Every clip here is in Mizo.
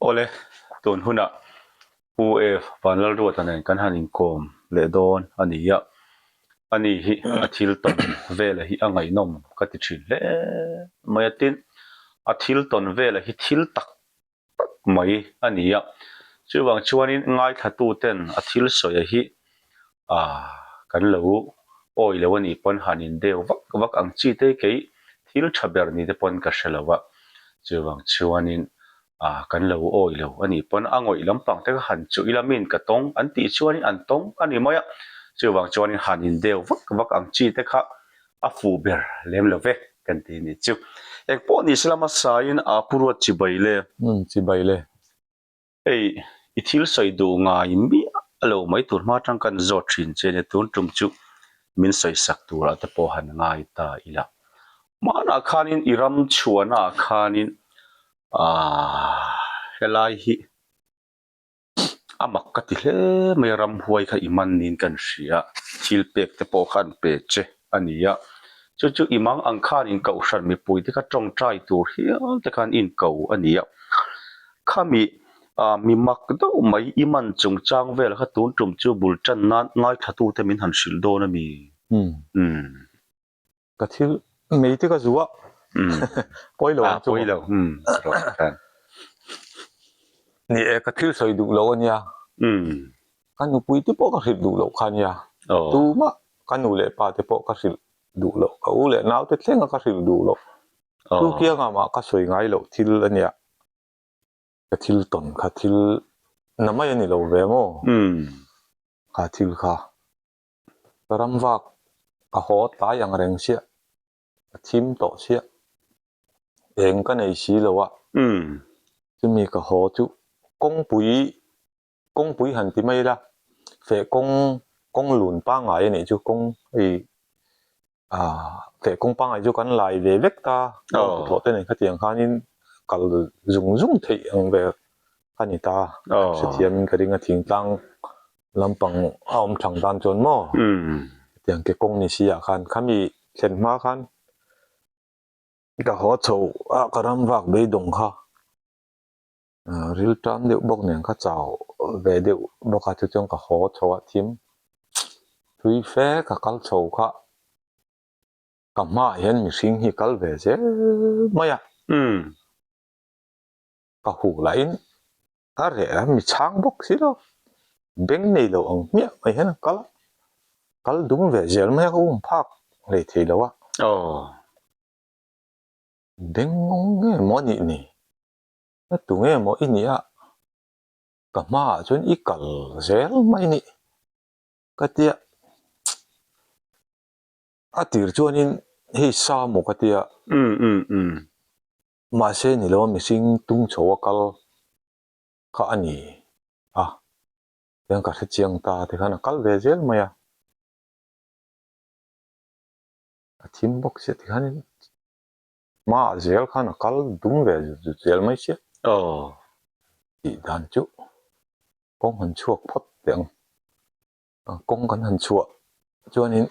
Awle, tun hunah Pu F. Vanlalruata nen kan han inkawm leh dawn a ni a, ani hi a thil tawn vela hi a ngaihnawm ka ti thin hle mai a, tin a thil tawn vela hi thil tak tak mai a ni a, chuvang chuanin ngaithlatuten a thil sawi hi ah kan lo awi lo a nih pawn han in deu vak vak ang chi te kei thil tha ber ni te pawn ka hre lo a, chuvang chuanin ah kan lo awi lo a nih pawn a ngawih lampang te kha han chuh ila min ka tawng an tih chuanin an tawng a ni mai a, chuvang chuanin han in deu vak vak ang chi te kha a fuh ber lem lo ve kan ti ni chu. Engpawh ni se lama saiin a pu ruat chibai le. Umm chibai le. Hei i thil sawi duh ngai miah lo mai tur hma atang kan zawt thin che nia tun tum chu min sawi sak turah te pawh han ngai ta ila. Hmanah khanin i ram chhuahnaah khanin aah helai hi A mak ka ti hle mai a, ramhuai kha i man niin kan hria, thil pek te pawh kha an pe che a ni a, chu chu i mang ang khan in kohhran mipui te kha tawngtai tur hial te khan in ko a ni a, khami ah mi mak deuh mai i man chungchang vel kha tun tum chu bul tan nan ngaithla te min han hrilh dawn a mi? Umm. Ka thil mei te ka zu a, pawi lo ang chu maw? Pawi lo, umm Ni e, ka thil sawi duh lo a nia. Ka nupui te pawh ka hrilh duh loh kha a nia. Tumah ka nu leh pa te pawh ka hrilh duh loh, ka u leh nau te thlenga ka hrilh duh loh. Chu kiangah mah ka sawi ngai loh thil a nia. Ka thil tawn kha thil na mai a ni lo ve maw? Kha thil kha. Ka ram vak ka haw tlai ang reng chiah, ka thim tawh chiah, eng ka nei si lo a, chumi ka haw chu kawngpui kawngpui han ti mai ila feh kawng kawng lun pangngai a nih chu kawng hei ah feh kawng pangngai chu kan lai ve vek ta thawh te nen khatiang khanin kal zung zung theih ang vel a ni ta hrethiamin ka ring a thingtlang lampang a awm thang tan chuan maw hetiang ke kawng ni si ah khan khami thlen hma khan ka haw chho a ka ram vak beidawng kha ril tan deuh bawk nen ka chau ve deuh bawk a chu chuan ka haw chho a thim thui fe ka kal chho kha ka hmaah hian mihring hi kal ve zel mai a. Ka huh lahin a reh a, mi chhang bawk si lo. Beng nei lo ang hmiah mai hian a kal a, kal dum ve zel mai a, ka um phak hlei thei lo a. Beng ngawng nge maw a nih ni? A tu nge maw i nih a? Ka hmaah chuan i kal zel mai ni ka tia. A tir chuanin hei sa maw ka tia. Mahse ni lo a mihring tung chho a kal kha a ni a, tiang ka hre chiang ta tikhan a kal ve zel mai a, a thim bawk sia tikhanin hmaah zel khan a kal dum ve zel mai sia tih dan chu kawng han chhuak phawt teh ang, kawng kan han chhuah chuanin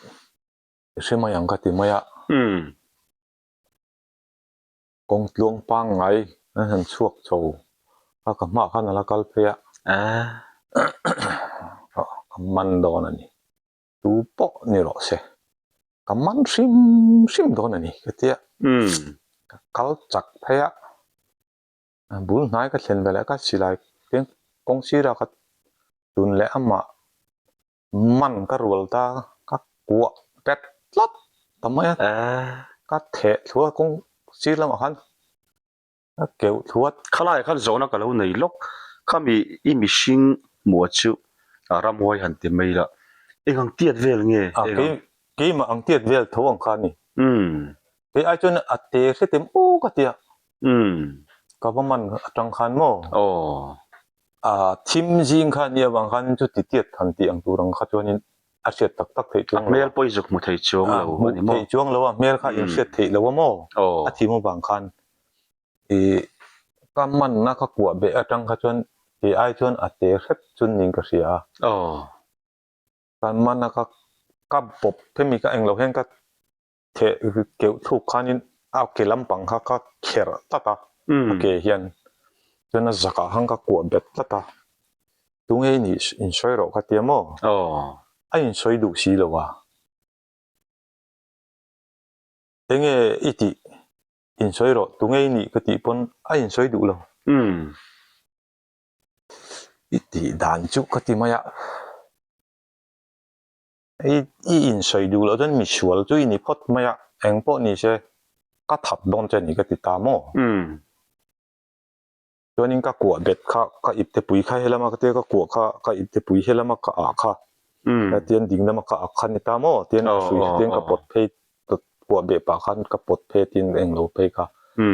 i hre mai ang ka ti mai a. Kawng tluang pangngai an han chhuak chho a, ka hmaah khan a la kal phei a, ka man dawn a ni, tu pawh ni rawh se, ka man hrim hrim dawn a ni ka ti a, ka kal chak phei a, bul hnai ka thlen veleh ka silai kawng sirah ka tun leh amah Man ka rual ta, ka kuah pet tlat ta mai a, ka theh thluah a kawng sir lamah khan ka keuh thluah. Khalaiah khan zawhna ka lo nei lawk, khami i mihring hmuh chu ramhuai han ti mai la, eng ang tiat vel nge? A kei keimah ang tiat vel tho ang kha a ni. Kei ai chuan a te hretem aw ka tia. Ka va man atang khan maw? Aw. A thim zing kha nia vang khan chu ti tiat han tih ang tur ang kha chuanin a hriat tak tak theih chuang lo a. A hmel pawh i zuk hmu thei chuang lo a ni maw? Hmu thei chuang lo a, hmel kha in hriat theih lo a maw? A thim avang khan i ka manna ka kuah beh atang kha chuan kei ai chuan a te hrep chun niin ka hria a. Ka manna ka ka bawp hemi ka englo hian ka Theh keuh thluk khanin a ke lampang kha ka kherh tlat a, a ke hian. Chuan a zakah khan ka kuah bet tlat a, tunge i nih insawi rawh ka tia maw? A insawi duh si lo a. Enge i tih insawi rawh tunge i nih ka tih pawn a insawi duh lo. I tih dan chu ka ti mai a. I i insawi duh loh chuan misual chu i ni phawt mai a, eng pawh ni se ka that dawn che a ni ka ti ta maw? Chuanin ka kuah bet kha ka ipte pui kha helama ka tia ka kuah kha ka ipte pui helama ka ah kha tian ding lama ka ak kha ni ta maw tian ka hrui kha tian ka pawt phei kuah beh pah khan ka pawt phei tin englo phei kha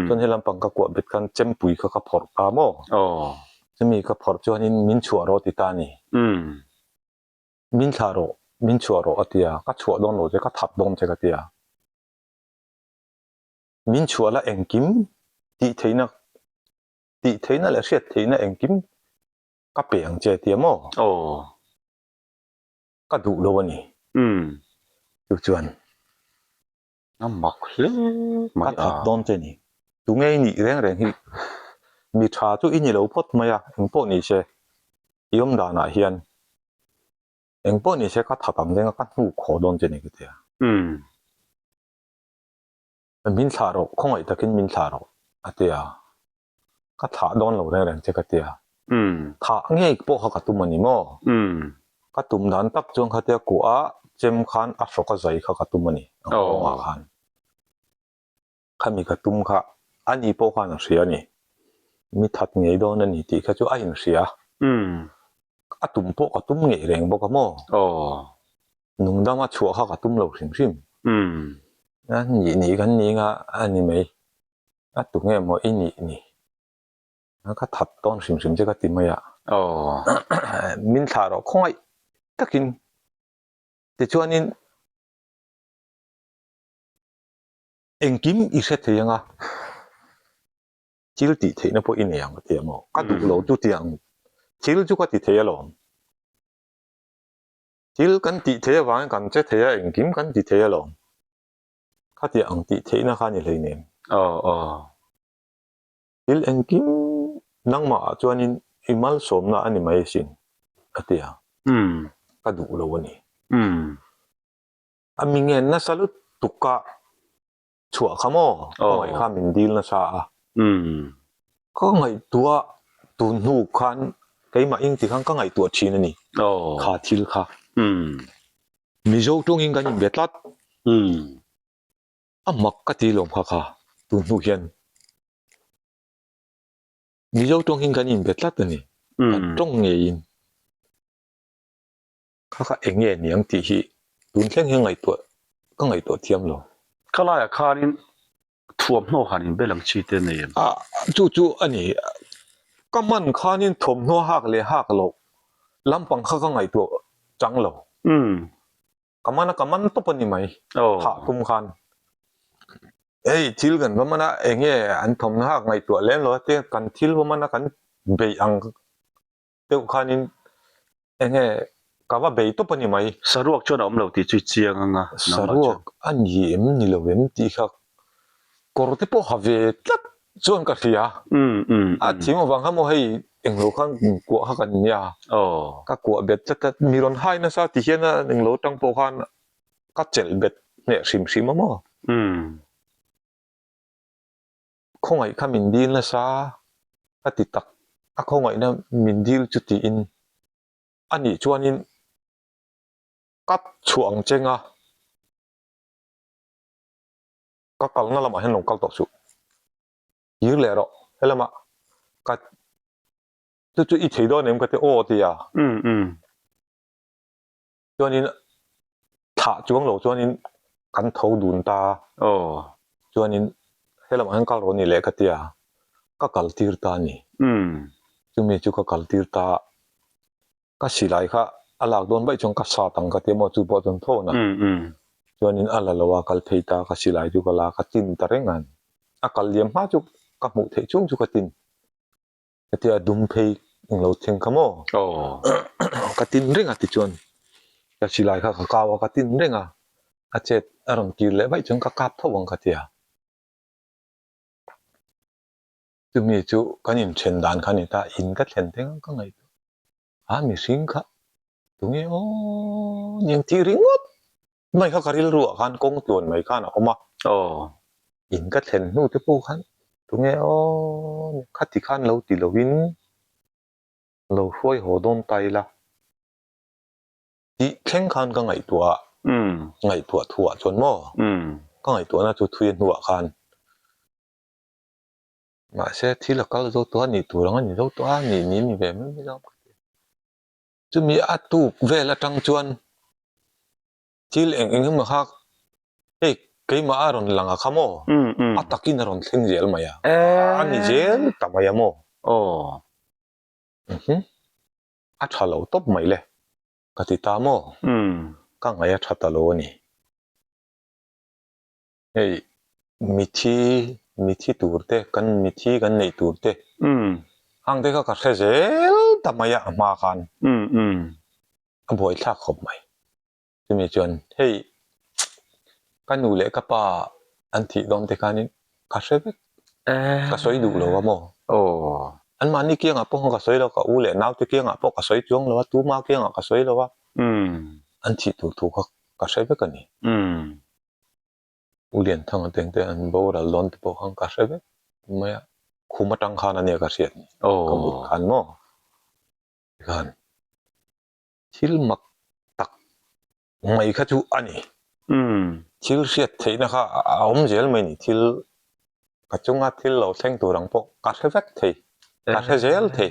chuan helam pang ka kuah bet khan chempui kha ka phawrh ta maw chumi ka phawrh chuanin min chhuah rawh ti ta a ni min thlah rawh min chhuah rawh a ti a ka chhuah dawn lo che ka that dawn che ka ti a. Min chhuah la engkim tih theihna tih theihna leh hriat theihna engkim ka pe ang che tia maw? Aw. Ka duh lo a ni. Umm. Chu chuan. A mak hle mai a. Ka that dawn che ni. Tunge i nih reng reng hi mi tha chu i ni lo phawt mai a, engpawh ni se i awm danah hian engpawh ni se ka that ang renga ka hnuk haw dawn che ni ka ti a. Umm. Min thlah rawh, khawngaih takin min thlah rawh, a ti a. Ka thlah dawn lo reng reng che ka ti a. Thah ngei pawh kha ka tum a ni maw? Ka tum dan tak chuan khatia kuah a chem khan a hrawk a zai kha ka tum a ni, a nghawngah khan. Khami ka tum kha a ni pawh khan a hria a ni. Mi that ngei dawn a ni tih kha chu a inhria. A tum pawh ka tum ngei reng bawk a maw? Nungdama chhuah kha ka tum lo hrim hrim. A nih nih kan ning a, a ni mai. A tu nge maw i nih ni? Ka that tawn hrim hrim che ka ti mai a. Min thlah rawh khawngaih takin. Tichuanin engkim i hre thei ang a, thil tih theihna pawh i nei ang ka ti a maw? Ka duh lo chu tiang thil chu ka ti thei alawm. Thil kan tih theih avangin kan che thei a, engkim kan ti thei alawm. Khatiang ang tih theihna kha a ni hleinem. Aw aw. Thil engkim nangmah ah chuanin i malsawmna a ni mai asin, a ti a. Ka duh lo a ni. A mi ngen nasa lutuk a. Chhuah kha maw? Ka ngaih kha min dil nasa a. Ka ngaihtuah tun hnu khan keimah ing ti khan ka ngaihtuah thin a ni. Kha thil kha. Mizo tawngin kan inbe tlat. A mak ka ti lawm kha kha tun hnu hian. Mizo tawngin kan inbe tlat a ni. Kan tawng ngeiin. Kha kha eng nge niang tih hi tun thleng hian ngaihtuah ka ngaihtuah thiam lo. Ka laiah khanin thuamhnaw han inbel ang chi te nei em? Ah, chu chu a ni. Ka man khanin thuamhnaw hak leh hak loh lampang kha ka ngaihtuah chang lo. Ka man a, ka man tawp a ni mai. Thah tum khan. Hei thil kan va man a, eng nge an thuamhnaw hak ngaihtuah lem lo a tia kan thil va man a kan beih ang deuh khanin eng nge ka va bei tawp a ni mai. Saruak chuan a awm lo tih chu i chiang ang a, nangmah chuan. Saruak a ni em ni lo em tih kha kawr te pawh ha ve tlat chuan ka hria. A thing avang kha maw hei englo khan kuah kha kan nia. Ka kuah bet tlat a, mi rawn hai nasa ti hian a englo atang pawh khan ka chelh bet hneh hrim hrim a maw. Khawngaih kha min dil nasa ka ti tak a khawngaihna min dil chu tiin a nih chuanin ka chhuah ang cheng a ka kalna lamah hian lo kal tawh suh kir leh rawh helamah ka chu chu i thei dawn em ka ti aw ti a. Chuanin thlah chuang lo chuanin kan tho dun ta aw. Chuanin helamah hian kal rawh ni leh ka tia ka kal tir ta a ni. Chumi chu ka kal tir ta ka silai kha a lak dawn vaih chuan ka sat ang ka tia maw chu pawh chuan thawn a. Chuanin a la lo a kal phei ta ka silai chu ka la ka tin ta reng a ni. A kal liam hma chu ka hmuh theih chung chu ka tin. Hetia dum phei eng lo thleng kha maw? Ka tin reng a tichuan ka silai kha ka kau a, ka tin reng a, a chet a rawn kir leh vaih chuan ka kap tho ang ka ti a. Chumi chu kan inthen dan kha a ni ta, in ka thlen teng ka ngaihtuah a mihring kha tunge aw niang tih ringawt mai kha ka rilru ah khan kawng tluan mai khan a awm a. Aw. In ka thlen hnu te pawh khan tunge aw khati khan lo ti lovin lo hruai haw dawn ta ila tih thleng khan ka ngaihtuah a, ngaihtuah thuah chuan maw ka ngaihtuahna chu thui a hnuah khan Mahse thil a kal zo tawh a nih tur ang a ni zo tawh a nih ni ni ve mai mai lo ka ti. Chumi a tuk vel atang chuan thil eng eng emaw kha hei keimah a rawn lang a kha maw a takin a rawn thleng zel mai a, a ni zel ta mai a maw. A tha lo tawp mai le ka ti ta maw ka ngaih a tha ta lo a ni. Hei mithi mithi tur te kan mithi kan neih tur te hang te kha ka hre zel ta mai a a hma khan a buaithlak khawp mai. Chumi chuan hei ka nu leh ka pa an thih dawn te khanin ka hre vek ka sawi duh lo a maw? Anmahni kiangah pawh khan ka sawi lo ka u leh naute kiangah pawh ka sawi chuang lo a tuma kiangah ka sawi lo a an thih tur thu kha ka hre vek a ni. U Lianthanga te te an boral dawn te pawh khan ka hre vek mai a, khum atang khan ania ka hriat ni, ka mut khan maw tikhan thil mak tak mai kha chu a ni, thil hriat theihna kha a awm zel mai ni, thil ka chunga thil lo thleng tur ang pawh ka hre vek thei, ka hre zel thei,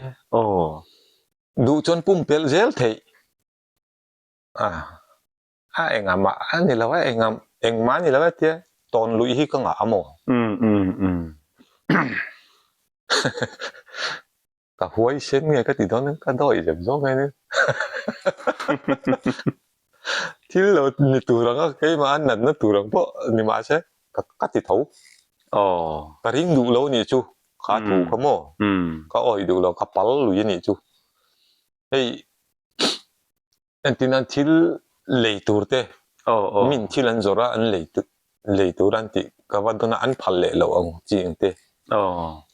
duh chuan pumpelh zel theih a. A engah mah a ni lo a, engah engmah a ni lo a tia tawn luih hi ka ngah a maw? Umm umm umm. Ka huai sen nge ka ti dawn ka dawi zep zawk nge ni. Thil lo ni tur anga keimah a natna tur ang pawh ni mahse ka ka ti tho. Aw. Ka ring duh lo nih chu kha thu kha maw? Ka awih duh lo ka pal lui a nih chu. Hei Entin an thil lei tur te min thil an zawrh a an lei lei tur an tih ka va dawn a an phal leh loh ang chi ang te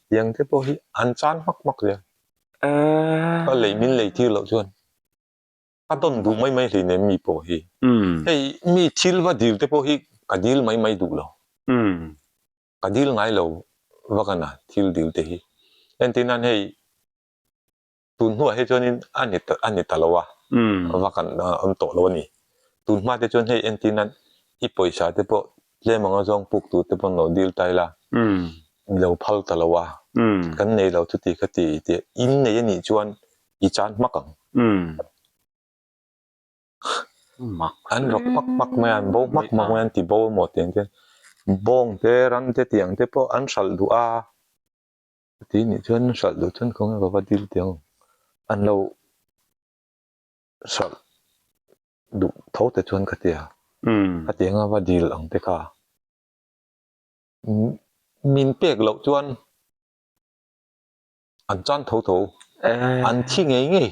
tiang te pawh hi an chan hmak hmak zel ka lei min lei tir loh chuan ka dawn duh mai mai hleinem mi pawh hi hei mi thil va dil te pawh hi ka dil mai mai duh lo ka dil ngai lo vak a na thil dil te hi entin an hei Tun hnuah hi chuanin a ni a ni ta lo a, va kan awm tawh lo a ni. Tun hma te chuan hei entir nan i pawisa te pawh tlem anga zawng puk tur te pawh an lo dil ta ila, i lo phal ta lo a, kan nei lo chuti kha ti tih in nei a nih chuan i chan hmak ang. An rawk hmak hmak mai a, an bo hmak hmak mai a, an ti bo emaw tih ang te, bawng te ram te tih ang te pawh an hralh duh a. Ti nih chuan hralh duh chuan khawnge ka va dil tih ang an lo hralh duh tho te chuan ka tia ka ti anga va dil ang te kha min pek loh chuan an chan tho tho an thi ngei ngei.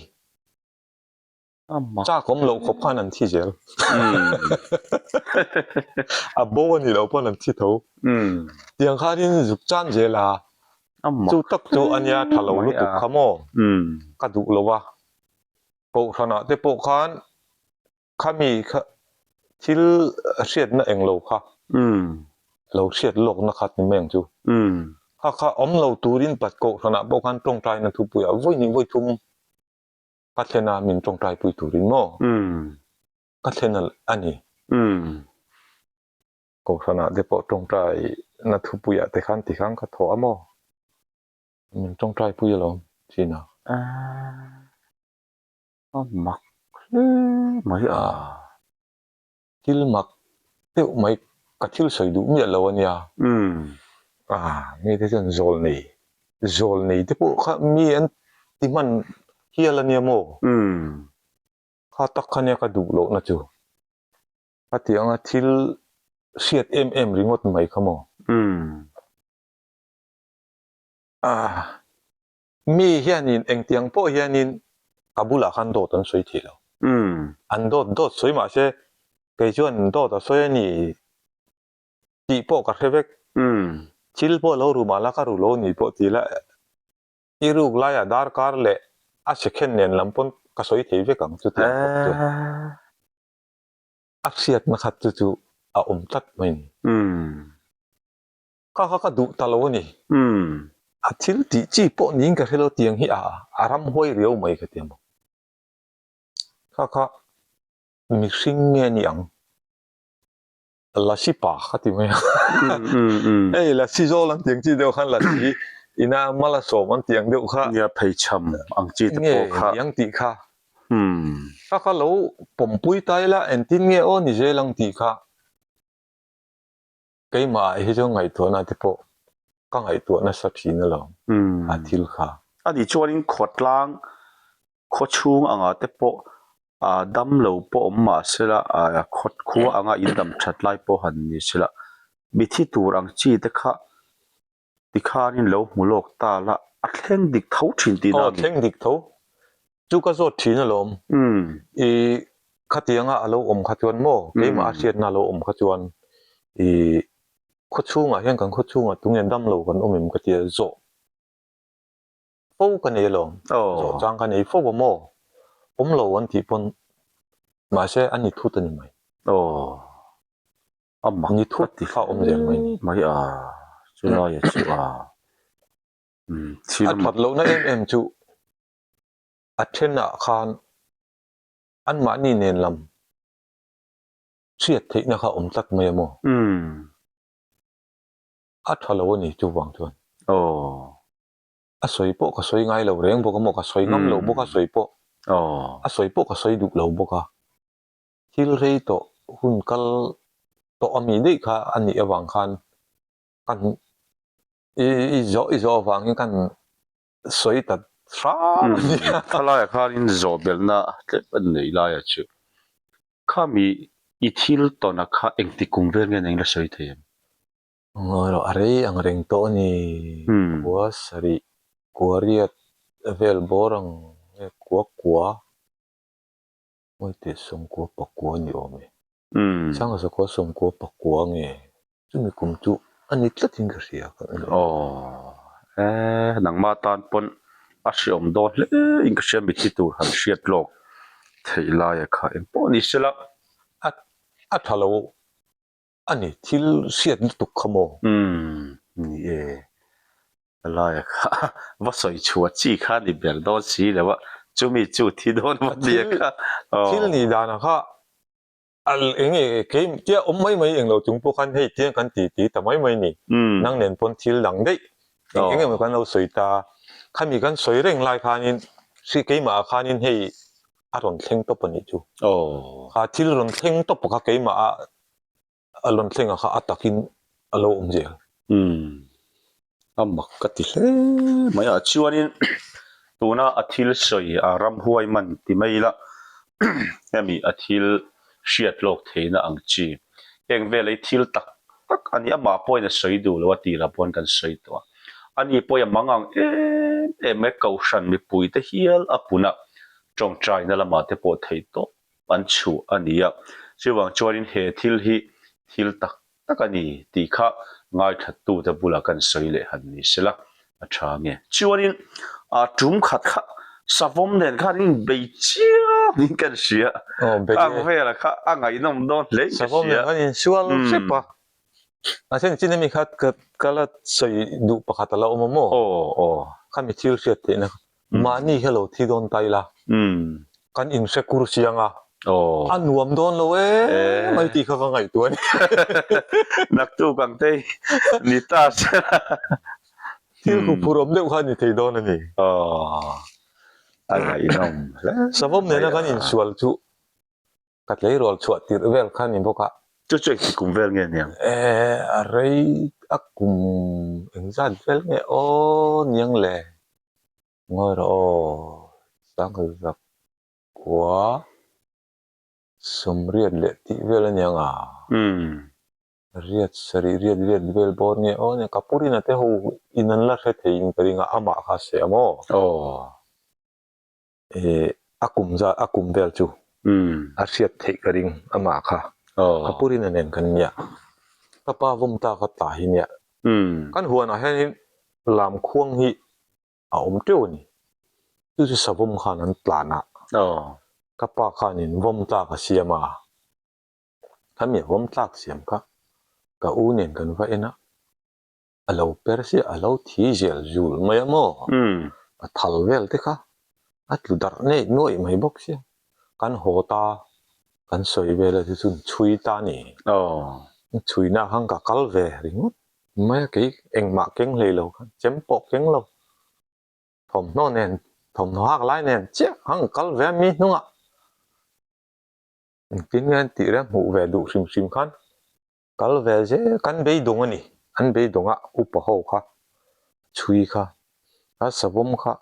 Chak awm loh khawp khan an thi zel. A bo a nih loh pawn an thi tho. Tiang khanin zuk chan zel a, chu tak chu a nia tha lo lutuk kha maw? Ka duh lo a. Kohhranah te pawh khan khami kha thil hriatna eng lo kha lo hriat lawkna kha ni mai ang chu. Kha kha awm lo turin pat kohhranah pawh khan tawngtaina thupuiah vawi hnih vawi thum Ka thlen a min tawngtai pui turin maw? Ka thlen a ni. Kohhranah te pawh tawngtai na thupuiah te khan ti khan ka thawh a maw? Min tawngtai pui alawm thin a. A mak hle mai a. Thil mak deuh mai ka thil sawi duh miah lo a nia. Ah, mi te chuan zawl nei, zawl nei te pawh kha mi an ti hman hial a nia maw? Kha tak kha nia ka duh lohna chu. Ka ti anga thil hriat em em ringawt mai kha maw? Ah, mi hianin engtiang pawh hianin ka bulah khan dawt an sawi thei lo. An dawt dawt sawi mah se kei chuan dawt a sawi a ni tih pawh ka hre vek. Thil pawh lo ru mahla ka ru lo ni pawh ti la, i ruk laiah darkar leh a second nen lam pawn ka sawi thei vek ang chutiang khawp chu. A hriatna khat chu chu a awm tlat mai ni. Kha kha ka duh ta lo a ni. A thil tih chi pawh niin ka hre lo tiang hi a a ramhuai riau mai ka ti a maw. Kha kha mihring nge ni ang? Lasi pa ka ti mai a. Hei lasi zawl an tiang chi deuh khan lasi ina mala sawm an tiang deuh kha. Nia pheichham ang chi te pawh kha. Nge niang tih kha. Kha kha lo pawmpui ta ila engtin nge aw ni zel ang tih kha. Keimah ah hi chuan ngaihtuahna te pawh ka ngaihtuah nasa thin alawm a thil kha. Ani chuanin khawtlang khawchhung angah te pawh ah dam lo pawh awm mah sela ah khawt khua anga in dam that lai pawh han ni sela mithi tur ang chi te kha tikhanin lo hmu lawk ta la a thleng dik tho thin tihna a ni. Aw thleng dik tho chu ka zawt thin alawm i khatianga a lo awm kha chuan maw keimah a hriatna a lo awm kha chuan i khawchhungah hian kan khawchhungah tunge dam lo kan awm em ka tia zawh fo ka nei alawm zawh chang ka nei fo a maw awm lo an tih pawn mahse a ni thut a ni mai a mak ni thut kha awm zel mai ni mai a chulai a chu a thil a that lohna em em chu a thenah khan anmahni nen lam chhiat theihna kha awm tlat mai a maw A tha lo a ni chuvang chuan. Aw. A sawi pawh ka sawi ngai lo reng bawk a maw, ka sawi ngam lo bawk a sawi pawh. Aw. A sawi pawh ka sawi duh lo bawk a. Thil rei tawh hun kal tawh a mi daih kha a nih avang khan kan i i zawh i zawh avangin kan sawi ta hram a ni a. Thalaiah khanin zawh belhna tlem a neih laia chu Khami i thil tawna kha engti kum vel nge neng la sawi thei em? Ngawi rawh, a rei ang reng tawh a ni. Kua sarih, kua riat vel bawr ang nge kua kua, ngawi teh sawmkua pakua a ni awm e. Sanga sakua sawmkua pakua nge Chumi kum chu a ni tlatin ka hria ka en. Aw e, nangmah tan pawn a hreawm dawn hle in ka hria mitthi tur han hriat lawk theih laia kha eng pawh ni sela. A a tha lo a ni, thil hriat lutuk kha maw? Umm ni e, laia kha va sawi chhuah chi kha ni ber dawn si lo a, chumi chu thi dawn va nia kha. Thil nih danah kha Al eng nge kei tia awm mai mai englo chung pawh khan hei tiang kan ti ti ta mai mai ni. Nang nen pawn thil dang daih eng eng emaw kan lo sawi ta. Khami kan sawi reng lai khanin hri keimah ah khanin hei a rawn thleng tawp a nih chu. Kha thil rawn thleng tawp kha keimah ah a rawn thleng a kha a takin a lo awm zel. Umm a mak ka ti hle mai a chuanin tuna a thil sawi a ramhuai man ti mai ila hemi a thil hriat lawk theihna ang chi heng vel hi thil tak tak a ni amah pawhin a sawi duh lo a tih lah pawn kan sawi tawh a ani pawhin a mang ang em em mai kohhran mipui te hial a pun a tawngtaina lamah te pawh theih tawp an chhuah a ni a chuvang chuanin he thil hi thil tak tak a ni tih kha ngaithlattute bulah kan sawi leh han ni sela a tha nge. Chuanin a tum khat kha savawm nen khan in bei chiang in kan hria ang vela kha a ngaihnawm dawn hle in ka hria. Savawm nen khan in sual hrep a, a then chin ami kha ka la sawi duh pakhat a la awm a maw? Khami thil hriat theihna kha Mahni hi lo thi dawn ta ila, kan inhre kur chiang a, a nuam dawn lo em mai tih kha ka ngaihtuah a ni. Naktuk ang te ni ta se la. Thil huphurh awm deuh kha a ni thei dawn a ni. A ngaihnawm hle mai a. Savawm nena kan insual chu Ka tleirawl chhuah tirh vel kha ni bawk a. Chu chu engti kum vel nge niang? Eh, a rei a kum engzat vel nge aw niang le? Ngawi rawh aw, Sangzak kua sawmriat leh tih vel a niang a. Umm. Riat sarih riat riat vel bawr nge aw nia, ka purina te ho in an la hre theiin ka ring a, amah kha a seh a maw? Aw. Eh a kum za a kum vel chu a hriat theih ka ring amah kha ka purina nen kan nia ka pa vawm ta ka tla hi nia. Kan huanah hianin lamkhuang hi a awm teuh a ni. Chu chu savawm khan an tlan a, ka pa khanin vawm tlak a siam a, khami vawm tlak siam kha ka u nen kan va en a, a lo per chiah a lo thi zel zul mai a maw? A thal vel te kha a tlu darh neih nuaih mai bawk sia, kan haw ta kan sawi vel a chu chuan chhui ta a ni. Chhuina khan ka kal ve ringawt mai a, kei engmah keng hlei lo khan chem pawh keng lo, thawmhnaw nen thawmhnaw hak lai nen chiah khan ka kal ve a mi hnungah engtin nge an tih reng hmuh ve duh hrim hrim khan Kal ve zel kan beidawng a ni. An beidawng a, upa ho kha, chhui kha, a savawm kha,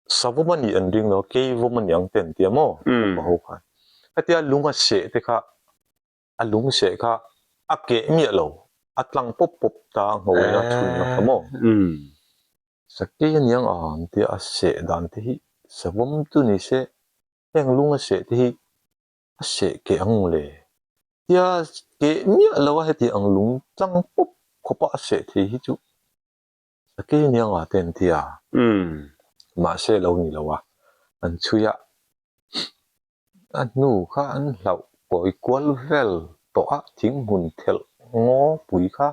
savawm a nih an ring lo, keivawm a nih ang te an ti a maw, upa ho khan. Hetia lung a seh te kha, a lung seh kha a keh miah lo, a tlang pawp pawp ta a ngho in a chhun na kha maw. Sakei a niang a an tia a seh dan te hi savawm chu ni se, heng lung a seh te hi a seh keh ang le. Tia keh miah lo a heti ang lung tlang pawp khawp a a seh thei hi chu sakei nia nga te an ti a. Mahse lo ni lo a, an chhui a, a hnu kha an hlauh kawi kual vel tawh a thing hmun thelh ngaw pui kha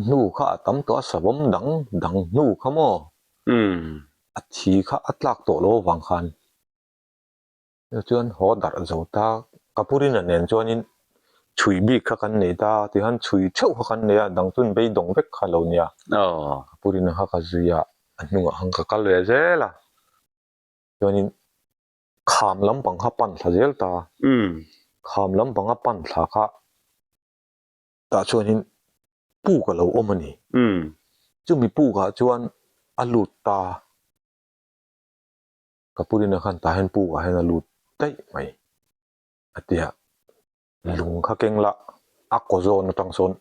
hnu kha a tam tawh a savawm dang dang hnu kha maw a thi kha a tlak tawh lo avang khan chuan haw darh zo ta Kapurina nen chuanin chhui bik kha kan nei ta tikhan chhui theuh kha kan nei a dang chuan beidawng vek kha lo nia Kapurina kha ka zui a a hnungah khan ka kal ve zel a chuanin kham lampang kha pan thla zel ta kham lampang a pan thla kha Tah chuanin puk a lo awm a ni. Chumi pukah chuan a lut ta. Ka purina khan tah hian pukah hian a lut daih mai a ti a. Lung kha keng la, a kaw zawn atang sawn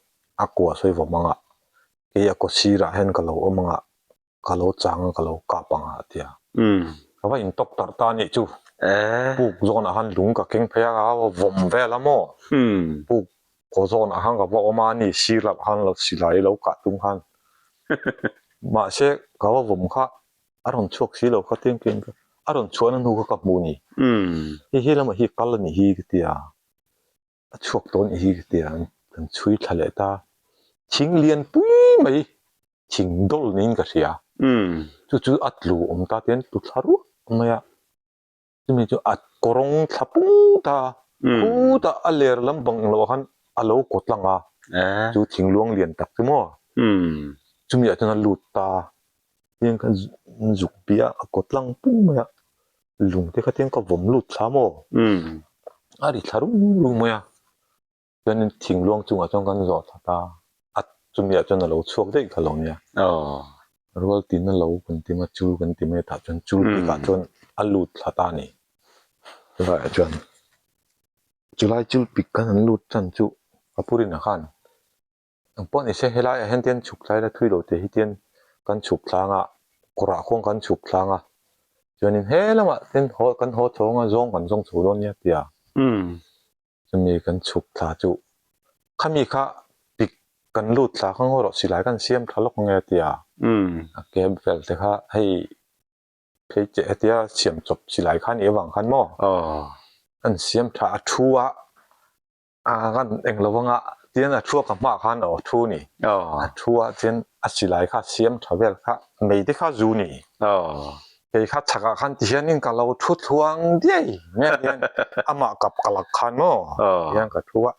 a kua sawi vawm ang a, kei a kaw sirah hian ka lo awm ang a, ka lo chang a ka lo kap ang a tia. Ka va in tawk tarh ta anih chu. Puk zawnah khan lung ka keng phei a ka va vawm vel a maw. Puk kaw zawnah khan ka va awm a ani sir lah khan lo silai lo kah tum khan. Mahse ka va vawm kha a rawn chhuak si lo kha tiang tiang kha a rawn chhuahna hnu kha ka hmu ni. Hei he lamah hi kal anih hi ka tia. A chhuak tawh anih hi ka tia kan chhui thla leh ta. Thing lian pui mai thing dawl niin ka hria. Chu chu a tlu awm ta tian tlu thla ruak mai a. Chumi chu a kawrawng thla pung ta khutah a ler lam bang englo ah khan a lo kaw tlang a. Chu thing luang lian tak chu maw. Chumi ah chuan a lut ta. Tiang khan zuk bia a kaw tlang pung mai a. Lung te kha tiang ka vawm lut thla maw. A ri thla rum rum mai a. Chuanin thing luang chungah chuan kan zawh thla ta a, chumi ah chuan a lo chhuak daih kha lo nia. Rual tin a lo kan ti mai, chul kan ti mai tah chuan chul tikah chuan a lut thla ta a ni. Chulaiah chuan chulai chul pik khan an lut chan chu ka pu rinah khan eng pawh ni se helaiah hian tian chhuk thlai la thui lo tih hi tian kan chhuk thlang a, kawrah khuan kan chhuk thlang a, chuanin he lamah tin haw kan haw chho anga zawng kan zawng chho dawn nia tia. Chumi kan chhuk thla chu khami kha pik kan lut thla kha ngaw rawh silai kan siam thla lawk nge tia a cab vel te kha hei phei che hetia siam chawp silai kha nih avang khan maw an siam tha a thu a a kan eng lo anga tian a thu a ka hmaah khan a thu ni a thu a chuan a silai kha siam tha vel kha mei te kha zu ni. Kei kha chhakah khan ti hianin ka lo thu thluang diai mai a hian amah kap ka lak khan maw ti hian ka thu a,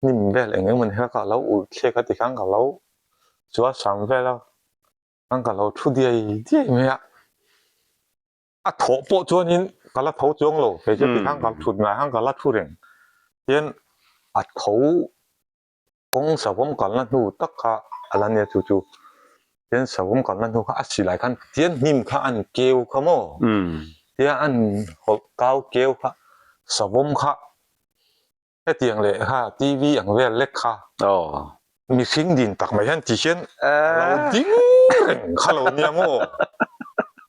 hnim vel eng eng maw ni kha ka lo ulh thlek a ti khan ka lo chuan sam vel a khan ka lo thu diai diai mai a, a thawh pawh chuanin ka la tho chuang lo kei chu ti khan ka thut ngai khan ka la thu reng tian a tho. Kawng savawm kalna hnu tak kha a la nia chu chu tian savawm kalna hnu kha a silai khan tian hnim kha an keu kha maw tia an hawlh kau keu kha savawm kha hetiang leh kha TV ang vel lek kha mihring din tak mai hian ti hian a lo ding reng kha lo nia maw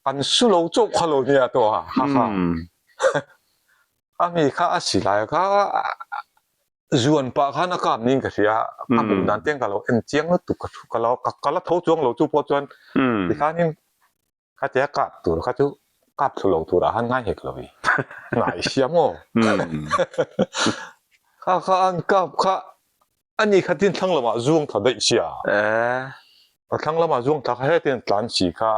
kan su lo chauh kha lo nia tawh a ha ha a mi kha a silai kha. Zuan pah khan a kap niin ka hria a, ka hmuh dan te ka lo en chiang lutuk ka thu ka lo ka la tho chuang lo chu pawh chuan tikhanin khatia kap tur kha chu kap thlu lo turah khan ngai hek lo i hnai sia maw kha kha an kap kha ani kha tin thlang lamah zuang thla daih sia a thlang lamah zuang thla kha hetin tlan si kha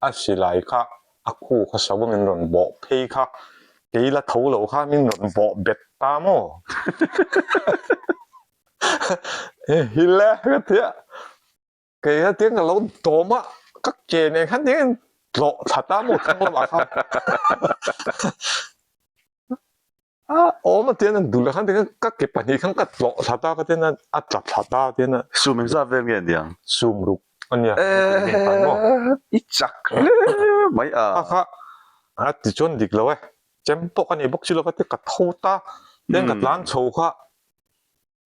A silai kha a khu kha sava min rawn bawh phei kha kei la tho lo kha min rawn bawh bet ta maw? Hi le ka ti a, kei kha tiang ka lo dawm a, ka ke nen khan tiang in tlawh thla ta maw thlang lamah khan. A awm a tian an dul a khan tikhan ka ke pahnih khan ka tlawh thla ta ka tian a tla thla ta tian a. Sum engzat vel nge aniang? Sum ruk ania I chak hle mai a. Kha kha a ti chuan dik lo e. Chem pawh ka nei bawk si lo ka ti ka tho ta tian ka tlan chho kha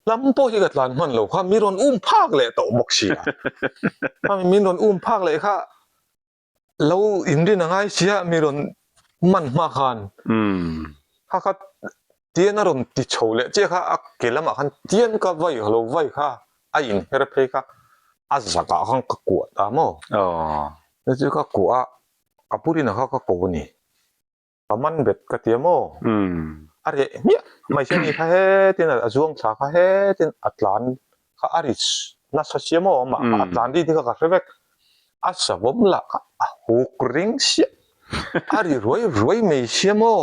hlam pawh hi ka tlan hman lo kha mi rawn um phak leh tawh bawk si a. Min rawn um phak leh kha Lo inrin a ngai sia mi rawn man hma khan kha kha tian a rawn ti chho leh chiah kha a ke lamah khan tian ka vai lo vai kha a inher phei kha a zakah khan ka kuah ta maw chu ka kuah a ka purina kha ka ko a ni. Ka man bet ka ti a maw? A reh hmiah mai hian ni kha hetin a zuang thla kha hetin a tlan kha a ri nasa sia maw amah kha a tlan ri te kha ka hre vek. A savawm lah kha a huk ring siah a ri ruai ruai mai sia maw?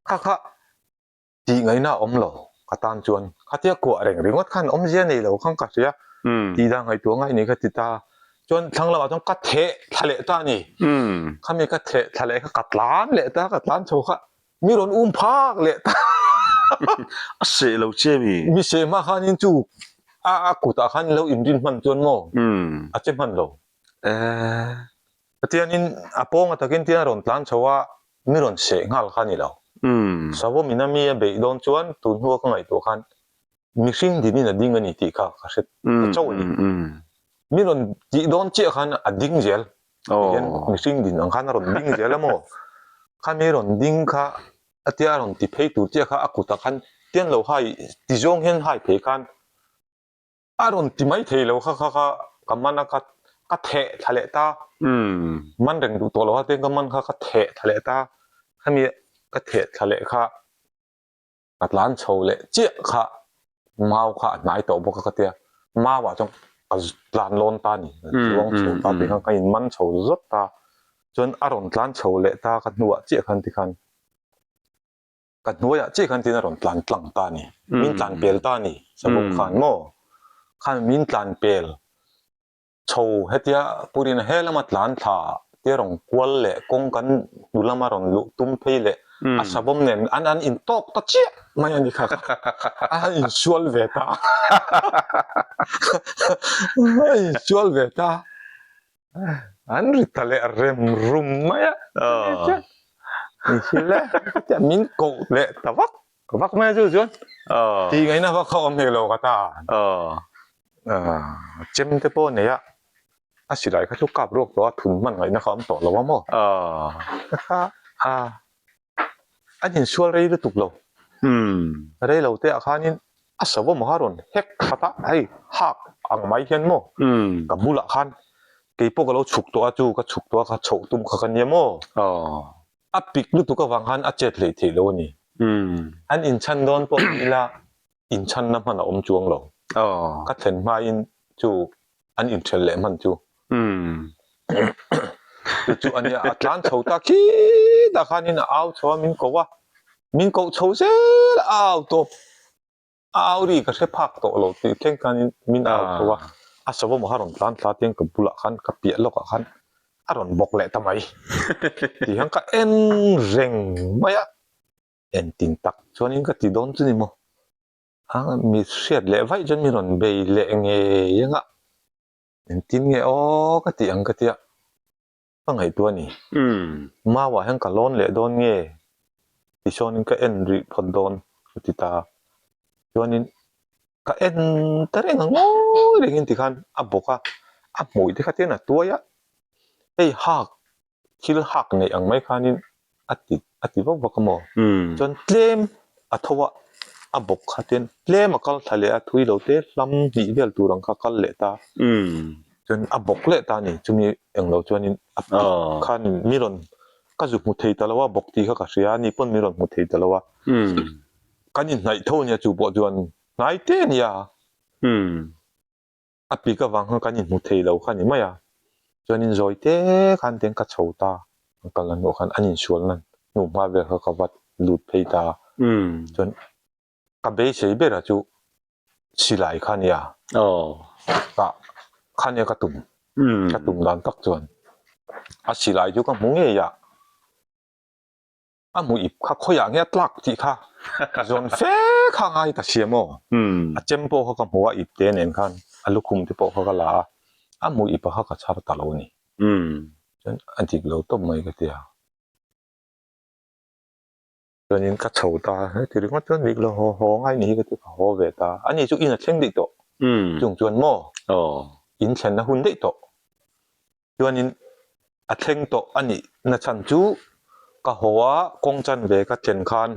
Kha kha Tih ngaihna a awm lo ka tan chuan khatia kuah reng ringawt khan awmzia nei lo khan ka hria tih dan ngaihtuah ngai ni ka ti ta chuan thlang lamah chuan ka theh thla leh ta a ni khami ka theh thla leh kha ka tlan leh ta ka tlan chho kha mi rawn um phak leh ta a seh lo che mi mi seh hma khanin chu a a kutah khan lo inrin hman chuan maw a che hman lo Tianin a pawnga takin tian a rawn tlan chho a, mi rawn seh nghal kha a ni lo. Savawmin a mi a beih dawn chuan tun hnua ka ngaihtuah khan mihring dinin a ding a ni tih kha ka hre ta chauh a ni. Mi rawn tih dawn chiah khan a ding zel. Tihian mihring din ang khan a rawn ding zel a maw? Kha mi rawn ding kha a tia a rawn ti phei tur chiah kha a kutah khan tian lo hai ti zawng hian hai phei khan A rawn ti mai thei lo kha kha kha ka man a ka ka theh thla leh ta man reng duh tawh lo a tin ka man kha ka theh thla leh ta khami ka theh thla leh kha ka tlan chho leh chiah kha mau kha a hnai tawh bawk a ka tia mau ah chuan ka tlan lawn ta a ni chuang chho ta tih khan ka in man chho zawt ta chuan a rawn tlan chho leh ta ka hnuah chiah khan tikhan Ka hnuaiah chiah khan tin a rawn tlan tlang ta a ni. Min tlan pel ta a ni, Sabawm khan maw? Khan min tlan pel chho hetia Purina he lama tlan thla tia rawn kual leh kawng kan hnu lama rawn luh tum phei leh a Sabawm nen an an intawk ta chiah mai a ni kha. A insual ve ta. A insual ve ta. An ri ta leh rem rum mai a. Hile min koh leh ta vak vak mai a chu chuan tih ngaihna vak kha awm hek lo ka ta. Chem te pawh a nei a, a silai kha chu kap ruak tawh a thun hman ngaihna kha awm tawh lo a maw. An insual rei lutuk lo. Rei lo te ah khanin a savawm a rawn hek khat a, hei hak ang mai hian maw ka bulah khan kei pawh ka lo chhuk tawh a chu ka chhuk tawh a ka chhoh tum kha ka nia maw. A pik lutuk avang khan a chet hleih theih lo a ni. An inchhan dawn pawh ni ila inchhanna hman a awm chuang lo. Ka thlen hmain chu an inṭhelh leh hman chu. Chu chu a nia, a tlan chho ta khitah khanin a au chho a, min ko a, min koh chho zel a, a au tawp. A au ri ka hre phak tawh lo tih thleng khanin min au chho a, a savawm a rawn tlan thla tiang ka bulah khan ka piah lawkah khan a rawn bawk leh ta mai tih hian ka en reng mai a, engtin tak chuanin ka ti dawn chu ni maw? A mi hriat leh vaih chuan mi rawn bei leh ngei ang a, engtin nge aw ka tih ang ka tia ka ngaihtuah a ni. Mauah hian ka lawn leh dawn nge tisawnin ka en rih phawt dawn ka ti ta. Chuanin ka en ta reng a ngawi rengin tikhan a bawk a, a hmui te kha tian a tuai a, hei hak thil hak neih ang mai khanin a ti a ti vak vak a maw? Chuan tlem a tho a. a bawk kha ten tlem a kal thla leh a thui lo te hlam hnih vel tur ang kha a kal leh ta. Chuan a bawk leh ta a ni chumi englo chuanin a pik khan mi rawn ka zu hmu thei ta lo a bawk tih kha ka hria a ni pawn mi rawn hmu thei ta lo a. Kan inhnaih tho ania chu pawh chuan hnai te a nia. A pik avang khan kan inhmu thei lo kha a ni mai a, chuanin zawi te khan tiang ka chho ta, an kal na hnuah khan an insual nan hnu hma vel kha ka vat lut phei ta a, chuan ka beisei ber a chu silai kha nia, tah kha nia ka tum, ka tum dan tak chuan a silai chu ka hmu ngei a. A hmu ip kha khawiah nge a tlak tih kha zawn fe kha ngai ta siam aw. A chem pawh kha ka hmu a ip te nen khan a lukhum te pawh kha ka la a, a hmu ip a kha ka chhar ta lo a ni. Chuan a dik lo tawp mai ka ti a. Chuanin ka chho ta heti ringawt chuan dik lo haw haw ngai ni hi ka ti ka haw ve ta. Ani chu in a thleng daih tawh. Chung chuan maw in thlenna hun daih tawh. Chuanin a thleng tawh a nih na chhan chu ka haw a kawng chanve ka thlen khan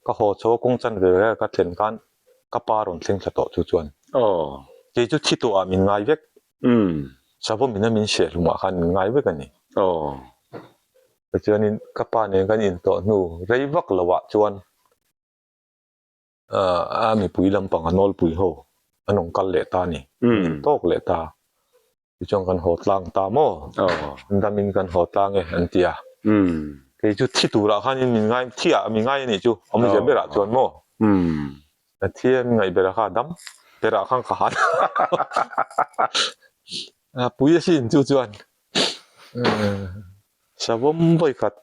ka haw chho a kawng chanve ka thlen khan ka pa rawn thleng thla tawh chu chuan kei chu thi tawh ah min ngai vek savawm in a min hriat hlum ah khan min ngai vek a ni. Tichuanin ka pa nen kan intawh hnu rei vak lo ah chuan a mipui lampang a nawlpui ho an rawn kal leh ta a ni, an in tawk leh ta. Tichuan kan haw tlang ta maw? An damin kan haw tlang e an ti a. Kei chu thi turah khanin min ngai, thi ah mi ngai a nih chu, awmzia berah chuan maw? A thi a mi ngaih berah kha a dam berah khan ka han a pui asin chu chuan savawm vawikhat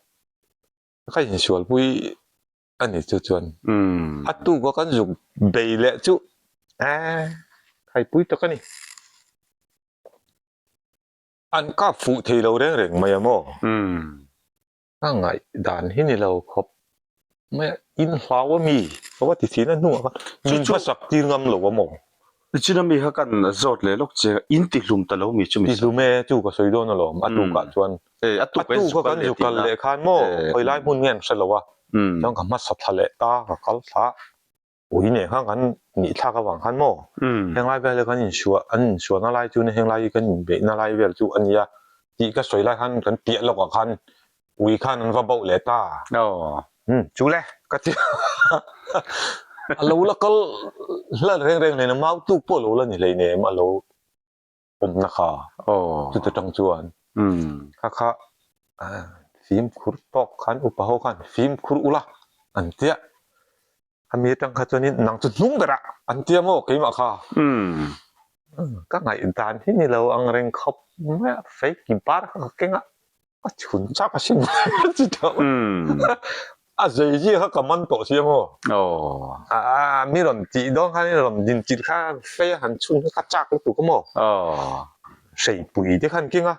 ka insualpui a ni chu chuan a tuk a kan zuk bei leh chu eh khaipui tak a ni an kap fuh thei lo reng reng mai a maw ka ngaih dan hi ni lo khawp mai a in hlau a mi ka va ti thin a hnungah khan min hmasak tir ngam lo a maw. Nichin ami kha kan zawt leh lawk che in ti hlum ta lo mi chu mi Ti hlum e chu ka sawi dawn alawm a tukah chuan a tuk a kan zu kal leh khan maw khawi lai hmun nge an hre lo a chuan ka hmasa thla leh ta ka kal thla ui nen khan kan nih thlak avang khan maw henglai vel hi kan insuah an insuahna lai chu henglai hi kan inbeihna lai vel chu a nia tih ka sawi lai khan kan piah lawkah khan Ui khan an va bauh leh ta. Umm chu le ka ti a lo la kal hla reng reng hleinem mau tuk pawh a lo la ni hleinem a lo awmna kha chuta tang chuan kha kha fimkhur tawk khan upa ho khan fimkhur ula an tia ami atang kha chuanin nang chu hnung berah an tia maw keimah kha ka ngaih dan hi ni lo ang reng khawp mai a fei ki bar kha ka keng a a chhun chak a sin chi tawh a zei zia kha ka man tawh sia maw a mi rawn tih dawn khan rawn din chilh kha fei a han chhun kha ka chak lutuk a maw hreipui te khan keng a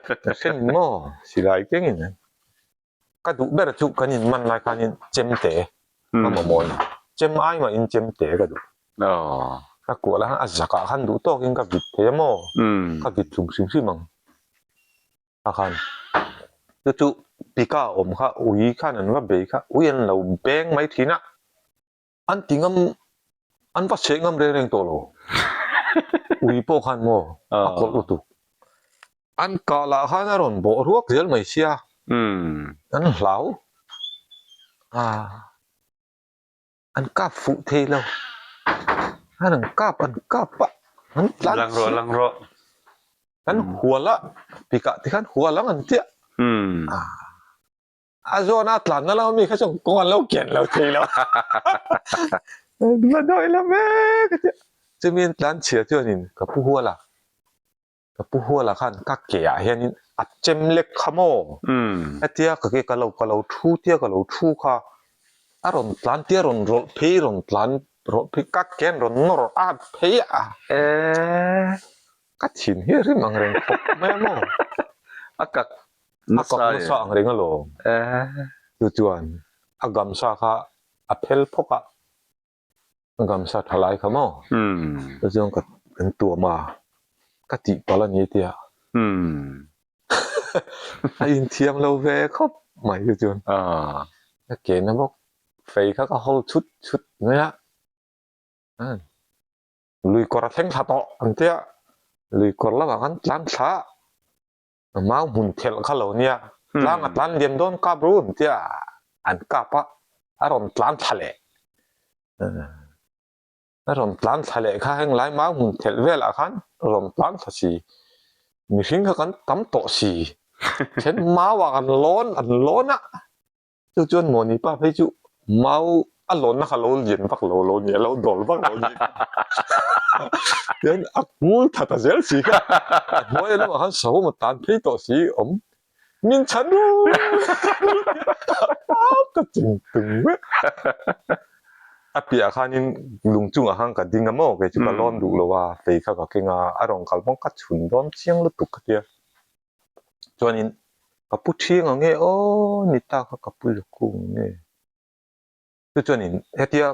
ka hre ni maw silai kengin Ka duh ber chu kan in man lai khanin chemte ka mamawh a ni. Chem ai mahin chemte ka duh. Ka kuah lai khan a zakah khan duh tawkin ka vit thei a maw? Ka vit hlum hrim hrim ang. A khan chu chu pika awm kha ui khan an va bei kha ui an lo beng mai thin a. An ti ngam, an va seh ngam reng reng tawh lo. Ui pawh khan maw a kawlh lutuk. An kah lah khan a rawn bawh ruak zel mai sia. An hlau. An kap fuh thei lo. An an kap an kap a. An tlan Lang rawh, lang rawh. Kan hual a, pikah tikhan hual ang an tia. A zawn a tlan na lo mi kha chuan kawng an lo kian lo thei lo. La dawi la mek a tia. Chumi an tlan chhia chuanin ka pu hual a, ka pu hual ah khan ka ke ah hianin a chem lek kha maw? Hetia ka ke ka lo ka lo thu tia ka lo thu kha a rawn tlan tia rawn rawlh phei rawn tlan rawlh phei ka ke an rawn nawr at phei a. Ka thin hi a rim ang reng khawp mai a maw? A kak A kak nasa ang reng alawm. Chu chuan a gamsa kha a phel phawk a, a gamsa tha lai kha maw? Chu chuan ka kan tuam a, ka tih palh a ni tia. A inthiam lo ve khawp mai chu chuan. Ka ke na bawk, fei kha ka hawl chhut chhut mai a. Lui kawr a thleng thla tawh an tia, lui kawr lamah khan tlan thla a mau hmun thelh kha lo nia, tlang a tlan liam dawn kap ru an tia, an kap a, a rawn tlan thla leh. A rawn tlan thla leh kha heng lai mau hmun thelh velah khan rawn tlan thla si, mihring kha kan tam tawh si, then mauah kan lawn an lawn a. Chu chuan Mawni pa phei chu mau a lawnna kha lo lian vak lo lo ni, a lo dawl vak lo ni. Tian a kul tha ta zel si kha, a hnuai lamah khan savawm a tan phei tawh si awm, min chhan ru ka ching tung vek. A piah khanin lung chungah khan ka ding a maw, kei chu ka lawn duh lo a, fei kha ka keng a, a rawn kal pawn ka chhun dawn chiang lutuk ka tia. Chuanin ka pu ṭhing ang nge aw ni ta kha ka pu lukung nge. Chu chuanin hetia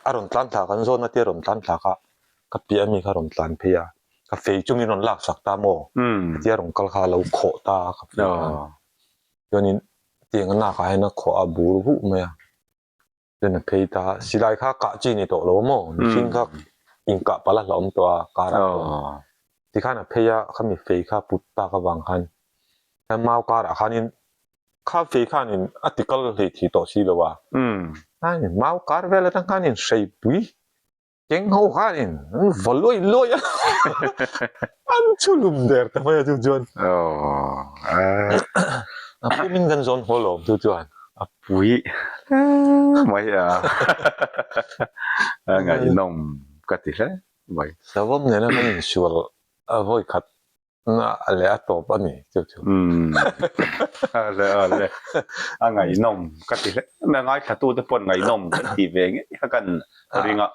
a rawn tlan thla kan zawn atia rawn tlan thla kha ka piah ami kha rawn tlan phei a, ka fei chungin rawn lak sak ta maw hetia rawn kal kha a lo khawh ta a ka fei khan. Chuanin tiang a nakah hian a khawh a bur vuh mai a. Chuan a phei ta, silai kha kah chi ni tawh lo maw? Mihring kha inkah palh a hlauhawm tawh a, kar ah chuan. Tikhan a phei a, khami fei kha put tak avang khan khan mau karah khanin kha fei khanin a ti kal hlei thei tawh si lo a. Mau kar vel atang khanin hreipui Keng ho khanin an va luai luai a, an chhu lum der ta mai a chu chuan. A pumin kan zawn haw lawm chu chuan. A pui mai a, a ngaihnawm ka ti hle mai. Savawm nena kan insual a vawi khat Na a leh a tawp a ni chu chu. Umm ale ale a ngaihnawm ka ti hle mai a ngaithla te pawh ngaihnawm kan ti ve ngei kha kan ring a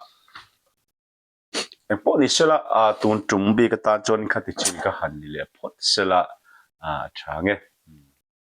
engpawh ni sela a tun tum bik atan chuan kha ti chin ka han ni leh phawt sela a tha nge.